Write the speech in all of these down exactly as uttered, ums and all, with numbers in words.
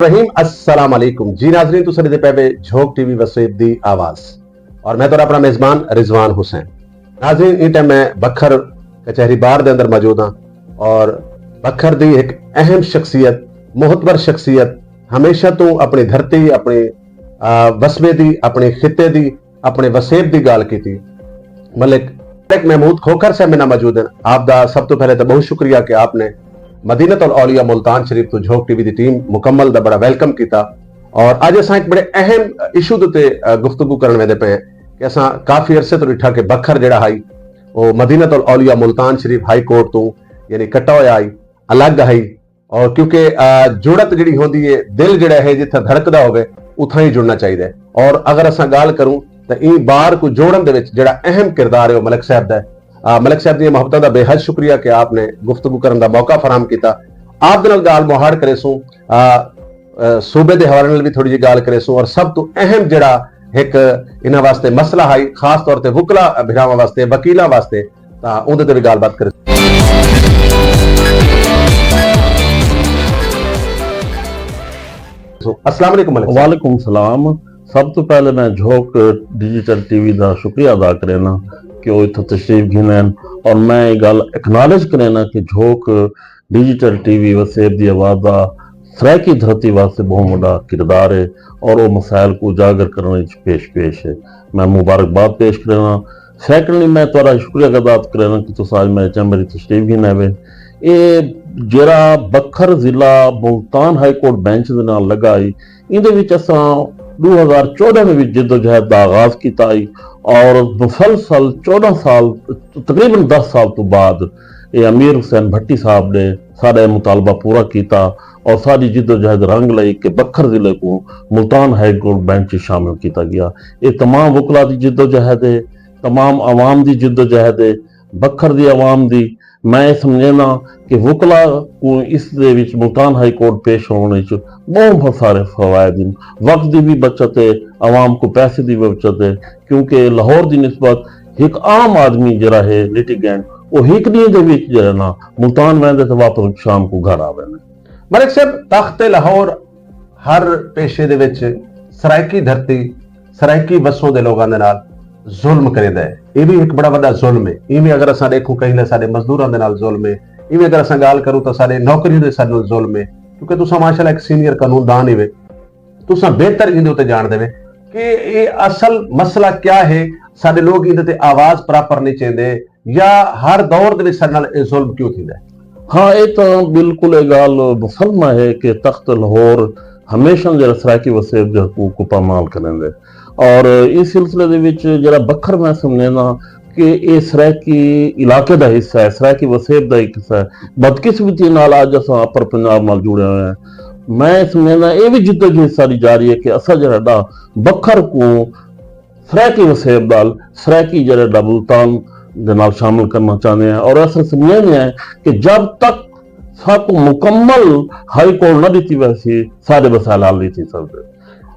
رحیم، السلام علیکم جی ناظرین، تساں ݙیہدے پئے وے جھوک ٹی وی وسیب دی آواز، اور میں تہاݙا اپݨا میزبان رضوان حسین۔ ناظرین، ایں ٹائم میں بکھر کچہری بار دے اندر موجود ہاں، اور بکھر دی ایک اہم شخصیت، معتبر شخصیت، ہمیشہ توں اپݨی دھرتی، اپݨی، آ، وسبے دی، اپݨے خطے دی، اپݨے وسیب دی ڳالھ کیتی۔ ملک، ملک محمود کھوکھر صاحب میرے نال موجود ہیں۔ آپ دا سب تو پہلے تو بہت شکریہ کہ آپ نے مدینۃ الاولیاء ملتان شریف تو جھوک ٹی وی دی ٹیم مکمل دا بڑا ویلکم کیتا۔ اور اڄ اساں ایک بڑے اہم ایشو دے تے، آ، گفتگو کرݨ ویندے پئے ہیں کہ اساں کافی عرصے تو ݙٹھا کہ بکھر جڑا ہائی، او مدینۃ الاولیاء ملتان شریف ہائی کورٹ تو، یعنی کٹا ہویا ہائی، الگ ہائی۔ اور کیونکہ، آ، جڑت جڑی ہوندی ہے، دل جڑا ہے جتھاں دھڑکدا ہوے، اتھاں ہی جڑنا چاہیدا ہے۔ اور اگر اساں ڳالھ کروں تاں ایں بار کوں جوڑن دے وچ جڑا اہم کردار ہے، او ملک صاحب دا ہے۔ آ، ملک صاحب دیاں محبتاں دا بے حد شکریہ کہ آپ نے گفتگو کرن دا موقع فراہم کیتا۔ آپ دے نال ڳالھ مہاڑ کریسوں، آ، آ، صوبے دے حوالے نال وی تھوڑی جی ڳالھ کریسوں، اور سب توں اہم جڑا ہک انہاں واسطے مسئلہ ہائی، خاص طور تے وکلا بھراواں واسطے، وکیلاں واسطے، تاں اوندے تے وی ڳالھ بات کرے۔ السلام علیکم ملک صاحب۔ وعلیکم السلام۔ سب توں پہلے میں جھوک ڈیجیٹل ٹی وی دا شکریہ ادا کرینا کہ او اتھاں تشریف گھن آئن، اور میں یہ گل اکنالج کرینا کہ جھوک ڈیجیٹل ٹی وی وسیب دی آواز دا سرائیکی دھرتی واسطے بہت وڈا کردار ہے، اور او مسائل کو اجاگر کرنے وچ پیش پیش ہے۔ میں مبارکباد پیش کرینا۔ سیکنڈلی، میں تہاݙا شکریہ ادا کرینا کہ تساں اڄ میرے چیمبر وچ تشریف گھن آئے۔ اے جیڑھا بکھر ضلع ملتان ہائی کورٹ بینچ دے نال لڳا ہئی، ایندے وچ اساں ݙو ہزار چوݙاں دے وچ جدوجہد دا آغاز کیتا ہئی، اور مسلسل چوݙاں سال، تقریباً دس سال توں بعد، اے امیر حسین بھٹی صاحب نے ساݙا اے مطالبہ پورا کیتا، اور ساݙی جدوجہد رنگ لئی کہ بکھر ضلع کوں ملتان ہائی کورٹ بینچ وچ شامل کیتا ڳیا۔ اے تمام وکلا دی جدوجہد ہے، تمام عوام دی جدوجہد ہے، بکھر دی عوام دی۔ میں اے سمجھینداں کہ وکلا کوں اس دے وچ ملتان ہائی کورٹ پیش ہووݨ وچ ٻہوں سارے فوائد ہن۔ وقت دی وی بچت ہے، عوام کوں پیسے دی وی بچت ہے، کیونکہ لاہور دی نسبت ہک عام آدمی جیڑھا ہے، لیٹیگینٹ، او ہک ݙینہہ دے وچ جیڑھا نا ملتان ویندے تے واپس شام کوں گھر آ ویندے۔ ملک صاحب، تخت لاہور ہر پیشے دے وچ سرائیکی دھرتی، سرائیکی وسوں دے لوگاں دے نال ظلم کریندا ہے۔ اے وی ہک بڑا وݙا ظلم ہے۔ ایویں اگر اساں ݙیکھوں، کہیں لے ساݙے مزدوراں دے نال ظلم ہے، ایویں اگر اساں ڳالھ کروں تاں ساݙے نوکریاں دے ساݙے نال ظلم ہے، کیونکہ تساں ماشاءاللہ ہک سینئر قانون دان ہی وے، تساں بہتر ایندے اتے ڄاݨدے وے کہ اے اصل مسئلہ کیا ہے، ساݙے لوگ ایندے تے آواز پراپر نہیں چیندے، یا ہر دور دے وچ ساݙے نال اے ظلم کیوں تھیندا ہے؟ ہاں، اے تاں بالکل اے ڳالھ مسلمہ ہے کہ تخت لاہور ہمیشہ جیڑھا سرائیکی وسیب دے حقوق کوں پامال کریندا ہے۔ اور اس سلسلے دے وچ جیڑھا بکھر میں سمجھینداں کہ اے سرائیکی علاقے دا حصہ ہے، سرائیکی وسیب دا ہک حصہ ہے۔ بدقسمتی نال اڄ اساں اپر پنجاب نال جڑے ہوئے ہیں۔ میں سمجھینداں اے وی جدوجہد ساری جاری ہے کہ اساں جیڑھا ݙا بکھر کوں سرائیکی وسیب نال، سرائیکی جیڑھے ݙا ملتان دے نال شامل کرنا چاہندے ہیں، اور اساں سمجھیندے ہیں کہ جب تک ساکوں مکمل ہائی کورٹ نہ ݙتی ویسی، ساݙے مسائل حل نہیں تھی سڳدے۔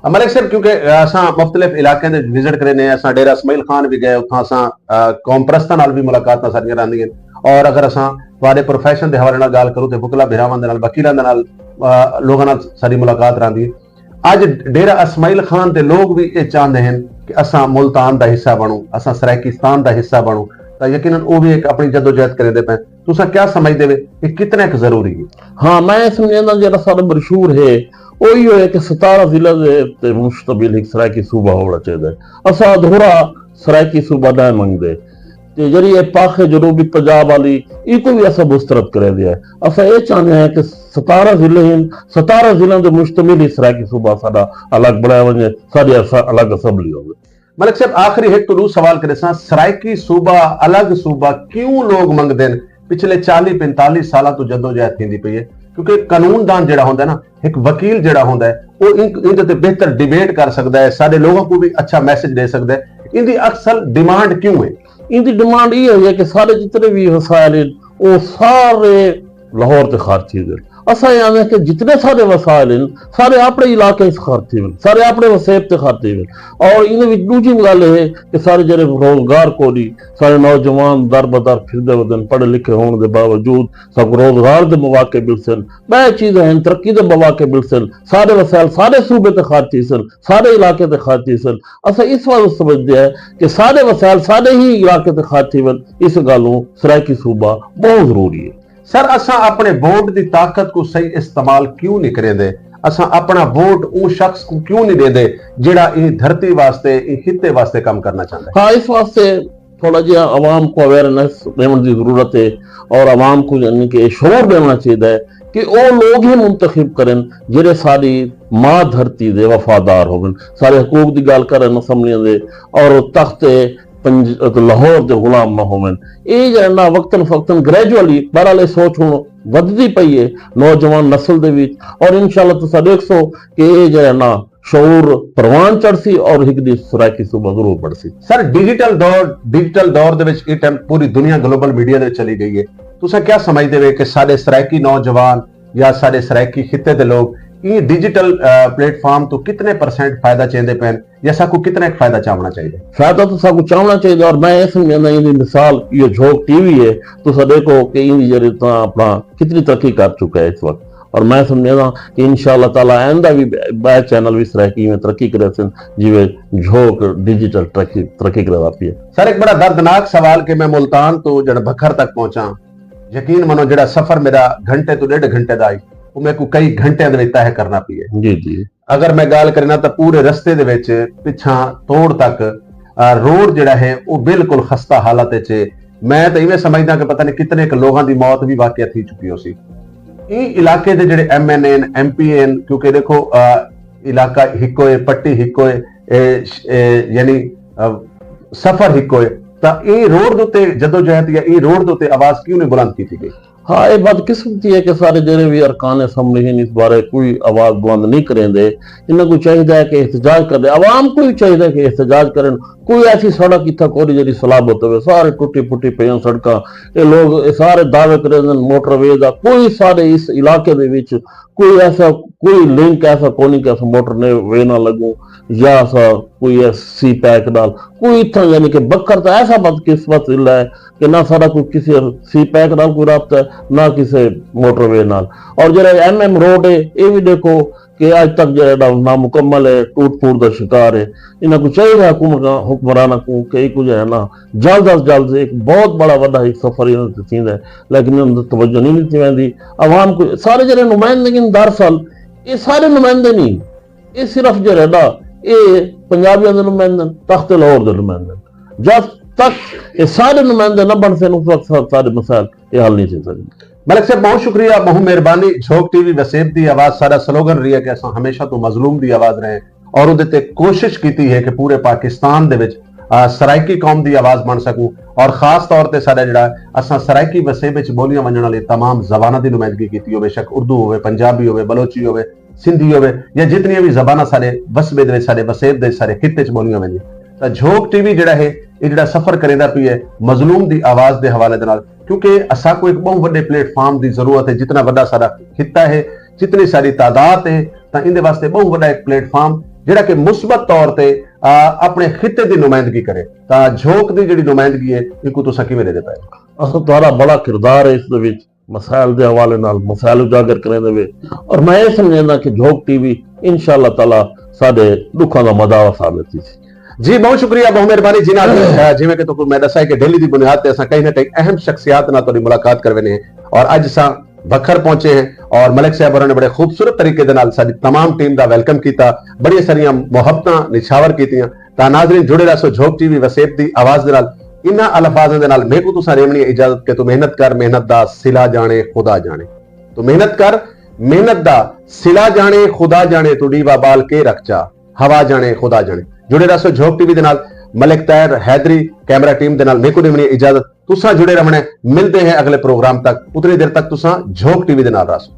ملک صاحب، کیونکہ اساں مختلف علاقیاں دے وزٹ کرینے ہیں، اساں ڈیرہ اسماعیل خان بھی گئے، اتھاں اساں، آ، قوم پرستاں نال بھی ملاقاتاں ساݙیاں رہندیاں، اور اگر اساں تہاݙے پروفیشن دے حوالے نال ڳالھ کروں تے وکلا بھراواں دے نال، وکیلاں دے نال، آ، لوگاں نال ساݙی ملاقات رہندی ہے۔ اڄ ڈیرہ اسماعیل خان دے لوگ وی اے چاہندے ہن کہ اساں ملتان دا حصہ بݨوں، اساں سرائیکستان دا حصہ بݨوں، تاں یقیناً او وی ہک اپݨی جدوجہد کریندے پئن۔ تساں کیا سمجھدے وے، اے کتنا ک ضروری ہے؟ ہاں، میں سمجھدا جیڑھا ساݙا منشور ہے، او ایہو ہے کہ ستارہ ضلع دے تے مشتمل ہک سرائیکی صوبہ ہووݨا چاہیدا ہے۔ اساں ادھورا سرائیکی صوبہ نہ منگدے۔ تے جیڑھی اے پاخ جنوبی پنجاب والی، ایکوں وی اساں مسترد کریندے ہیں۔ اساں اے چاہندے ہیں کہ ستارہ ضلع ہن، ستارہ ضلع دے مشتمل ہی سرائیکی صوبہ ساݙا الگ بݨایا ونڄے، ساݙی اساں الگ اسمبلی ہووے۔ ملک صاحب، آخری ہک توں ݙو سوال کریساں، سرائیکی صوبہ، الگ صوبہ کیوں لوگ منگدے ہن؟ پچھلے چالیہہ پنتالیہہ سالاں توں جدوجہد تھیندی پئی ہے، کیونکہ قانون دان جیڑھا ہوندا ہے نا، ہک وکیل جیڑھا ہوندا ہے، او ان، ایندے تے بہتر ڈیبیٹ کر سڳدا ہے، ساݙے لوگاں کوں وی اچھا میسج ݙے سڳدا ہے۔ ایندی اصل ڈیمانڈ کیوں ہے؟ ایندی ڈیمانڈ ایہ ہوئی ہے کہ سارے جتنے بھی وسائل ہیں، او سارے لاہور تے خرچ تھی ڳئے۔ اساں اے آندے کہ جتنے سارے وسائل ہیں، سارے اپنے علاقے اس خرچ تھی ون، سارے اپنے وسیب تے خرچ تھی ون۔ اور ان وچ دوجی گل اے ہے کہ سارے جڑے روزگار کونی، سارے نوجوان در بدر پھردے ودن، پڑھے لکھے ہون دے باوجود سب روزگار دے مواقع ملسن، بہت چیزیں ہیں، ترقی دے مواقع ملسن، سارے وسائل سارے صوبے تے خرچ تھی سن، سارے علاقے تے خرچ تھی سن۔ اساں اس واسطے سمجھدے ہیں کہ سارے وسائل سارے ہی علاقے تے خرچ تھی ون۔ اس گالوں سرائیکی صوبہ بہت ضروری ہے۔ سر، اساں اپݨے ووٹ دی طاقت کوں صحیح استعمال کیوں نی کریندے؟ اساں اپݨا ووٹ اوں شخص کوں کیوں نی ݙیندے جیڑھا ایں دھرتی واسطے، ایں خطے واسطے کم کرݨا چاہندے؟ ہاں، اس واسطے تھوڑا جیہا عوام کوں اویئرنس ݙیوݨ دی ضرورت ہے، اور عوام کوں یعنی کہ شعور ݙیوݨا چاہیدا ہے کہ او لوگ ہی منتخب کرن جیڑھے ساݙی ماں دھرتی دے وفادار ہوون، سارے حقوق دی ڳالھ کرن اسمبلیاں دے، اور تخت پنج لاہور دے غلام نہ ہوون۔ اے جیڑھا نا وقتاً فوقتاً گریجولی، بہرحال اے سوچ ہݨ ودھدی پئی ہے، نوجوان نسل دے وچ، اور انشاءاللہ تساں ݙیکھسو کہ اے جیڑھا نا شعور پروان چڑھسی اور ہک ݙینہہ سرائیکی صوبہ ضرور بݨسی۔ سر، ڈیجیٹل دور ڈیجیٹل دور دے وچ اے ٹائم پوری دنیا گلوبل میڈیا دے وچ چلی ڳئی ہے۔ تساں کیا سمجھدے وے کہ ساݙے سرائیکی نوجوان یا ساݙے سرائیکی خطے دے لوگ ایں ڈیجیٹل پلیٹ فارم توں کتنے پرسینٹ فائدہ چیندے پئن یا ساکوں کتنا ک فائدہ چاوݨا چاہیدا ہے؟ فائدہ تاں ساکوں چاوݨا چاہیدا، اور میں اے سمجھدا ایندی مثال ایہو جھوک ٹی وی ہے، تساں ݙیکھو کہ ایندی جیڑھی تاں اپݨا کتنی ترقی کر چکا ہے اس وقت، اور میں سمجھدا کہ انشاءاللہ تعالی آئندہ وی ٻئے چینل وی سرائیکی ایویں ترقی کریسن جیویں جھوک ڈیجیٹل ترقی ترقی کریندا پیا ہے۔ سر، ہک بڑا دردناک سوال کہ میں ملتان توں جݙاں بھکر تک پہنچاں، یقین منو جیڑھا سفر میݙا گھنٹے توں ݙیڈھ گھنٹے دا ہئی، او میکوں کئی گھنٹیاں دے وچ طے کرݨا پیا ہے۔ جی جی۔ اگر میں ڳالھ کرینداں تاں پورے رستے دے وچ پچھاں توڑ تک روڈ جیڑھا ہے او بالکل خستہ حالت وچ ہے۔ میں تاں ایویں سمجھداں کہ پتہ نی کتنے ک لوگاں دی موت وی واقع تھی چکی ہوسی۔ ایں علاقے دے جیڑھے ایم این اے ہن، ایم پی اے ہن، کیونکہ ݙیکھو علاقہ ہکو ہے، پٹی ہکو ہے، یعنی سفر ہکو ہے، تاں ایں روڈ دے اتے جدوجہد یا ایں روڈ دے اتے آواز کیوں نی بلند کیتی ڳئی؟ ہا، اے بدقسمتی ہے کہ سارے جیڑھے وی ارکان اسمبلی ہن اس بارے کوئی آواز بلند نی کریندے۔ انہاں کوں چاہیدا ہے کہ احتجاج کریندے، عوام کوں وی چاہیدا ہے کہ احتجاج کرن۔ کوئی ایسی سڑک اتھاں کونی جیڑھی سلامت ہووے، سارے ٹٹی پھٹی پیاں سڑکاں۔ اے لوگ اے سارے دعوے کریندن موٹر وے دا، کوئی سارے اس علاقے دے وچ کوئی ایسا کوئی لنک ایسا کونی کہ اساں موٹر وے نال لڳوں یا اساں کوئی ایس سی پیک نال کوئی اتھاں یعنی کہ بکر تاں ایسا بدقسمت ضلع ہے کہ نہ ساݙا کوئی کسے سی پیک نال کوئی رابطہ ہے، نہ کسے موٹر وے نال۔ اور جیڑھا ایم ایم روڈ ہے، اے وی ݙیکھو کہ اڄ تک جیڑھا نامکمل ہے، ٹوٹ پھوٹ دا شکار ہے۔ انہاں کوں چاہیدا ہے حکومت حکمراناں کوں کہ ایکوں جیڑھا نا جلد از جلد ہک بہت بڑا وݙا ہک سفر انہاں تے تھیندا ہے، لیکن انہاں تے توجہ نہیں ݙتی ویندی۔ عوام کوں سارے جیڑھے نمائندے ہن دراصل اے سارے نمائندے نہیں، اے صرف جیڑھے نا اے پنجابیاں دے نمائندے ہن، تخت لاہور دے نمائندے ہن۔ جب تک اے سارے نمائندے نہ بݨسن، اس وقت سا- سارے مسائل اے حل نہیں تھی سڳدے۔ ملک صاحب، بہت شکریہ، بہت مہربانی۔ جھوک ٹی وی وسیب دی آواز، ساݙا سلوگن رہی ہے کہ اساں ہمیشہ توں مظلوم دی آواز رہے اور اودے تے کوشش کیتی ہے کہ پورے پاکستان دے وچ سرائیکی قوم دی آواز بݨ سڳوں، اور خاص طور تے ساݙا جیڑھا اساں سرائیکی وسیب وچ ٻولیاں ونڄݨ آلی تمام زباناں دی نمائندگی کیتی ہووے، شک اردو ہووے، پنجابی ہووے، بلوچی ہووے، سندھی ہووے، یا جتنیاں وی زباناں ساݙے وسبے دے وچ، ساݙے وسیب دے وچ، ساݙے خطے وچ ٻولیاں ویندیاں، تاں جھوک ٹی وی جیڑھا ہے، اے جیڑھا سفر کریندا پیا ہے، مظلوم دی آواز دے حوالے دے نال، کیونکہ اساکوں ہک ٻہوں وݙے پلیٹ فارم دی ضرورت ہے۔ جتنا وݙا ساݙا خطہ ہے، جتنی ساݙی تعداد ہے، تاں ایندے واسطے ٻہوں وݙا ہک پلیٹ فارم جیڑھا کہ مثبت طور تے اپݨے خطے دی نمائندگی کرے، تاں جھوک دی جیڑھی نمائندگی ہے، اینکوں تساں کیویں ݙیہدے پئے؟ اساں تہاݙا بڑا کردار ہے اس دے وچ، مسائل دے حوالے نال مسائل اجاگر کریندے وے، اور میں اے سمجھیندا کہ جھوک ٹی وی انشاءاللہ تعالی ساݙے ݙکھاں دا مداوا ثابت تھیسی۔ جی بہت شکریہ، بہت مہربانی جی ناظرین۔ جیویں کہ تہاکوں میں ݙسا ہے کہ ڈیلی دی بنیاد تے اساں کہیں نہ کہیں اہم شخصیات نال تہاݙی ملاقات کرویندے ہیں، اور اڄ اساں بکھر پہنچے ہیں اور ملک صاحب ہوراں نے بڑے خوبصورت طریقے دے نال ساݙی تمام ٹیم دا ویلکم کیتا، بڑیاں ساریاں محبتاں نچھاور کیتیاں۔ تاں ناظرین جڑے رہسو جھوک ٹی وی وسیب دی آواز دے نال۔ انہاں الفاظاں دے نال میکوں تساں ݙیوݨی ہے اجازت کہ توں محنت کر، محنت دا صلہ ڄاݨے خدا ڄاݨے۔ توں محنت کر، محنت دا صلہ ڄاݨے خدا ڄاݨے، توں ݙیوا ٻال کے رکھ چا، ہوا ڄاݨے خدا ڄاݨے۔ جڑے رہسو جھوک ٹی وی دے نال۔ ملک طاہر حیدری کیمرہ ٹیم دے نال میکوں ݙیوݨی ہے اجازت۔ تساں جڑے رہوݨے، ملدے ہیں اگلے پروگرام تک، اتنی دیر تک تساں جھوک ٹی وی دے نال رہسو۔